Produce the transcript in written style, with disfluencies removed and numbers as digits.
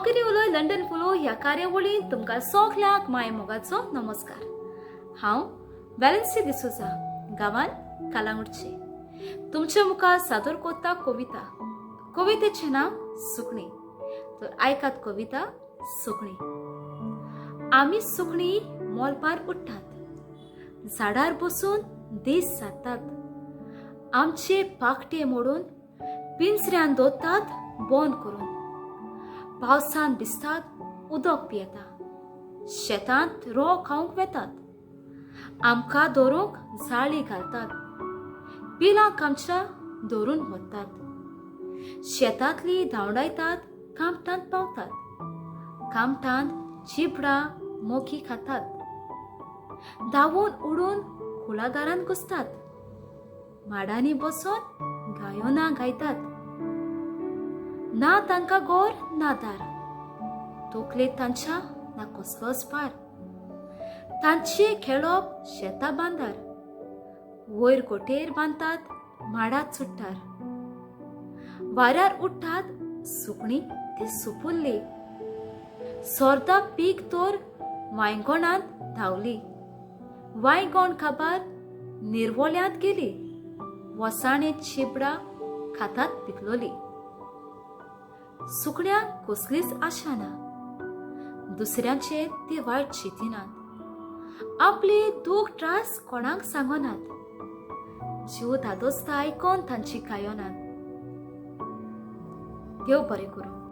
कोंकणी उलय लंडन फुलो ह्या कार्यावळींत तुमकां सगल्यांक माय मोगाचो नमस्कार. हांव वॅलेन्सी डिसोजा, गांवान कालांगुटचे, तुमच्या मुखार सादर करता कविता. कवितेचें नांव सुकणीं. तर आयकात कविता सुकणीं. आमी सुकणीं मोलपार उठ्ठात, झाडार बसून दीस सारतात. आमचे पाखटे मोडून पिंजऱ्यान दवरतात बंद करून. पावसान भिजतात, उदक पियेता, शेतांत रो खावंक वेतात. आमकां धरूंक जाळी घालतात, पिलांक आमच्या धरून व्हरतात. शेतांतली धांवडायतात, कामटांत पावतात, कामटांत चिबडां मोखी खातात. धांवून उडून कुळागरांत घुसतात, माडांनी बसून गायोना गायतात. ना तांकां गोर ना दार, तकलेंत तांच्या ना कसलोच भार. तांचे खेळप शेता बांदार, वयर गोटेर बांदतात, माडात चडटार. वाऱ्यार उडटात सुकणीं ती सुपुल्ली, सोर्दा पीक तर वांयगणांत धांवली. वांयगण काबार निरवोल्यांत गेली, वसाणे चिबडां खातात पिकलोली. सुकण्यांक कसलीच आशा ना, दुसऱ्यांचे ते वायट चिंतिनात, आपले दूख त्रास कोणाक सांगनात, जीव धादोसता आयकोन तांची गायनात. देव बरें करूं.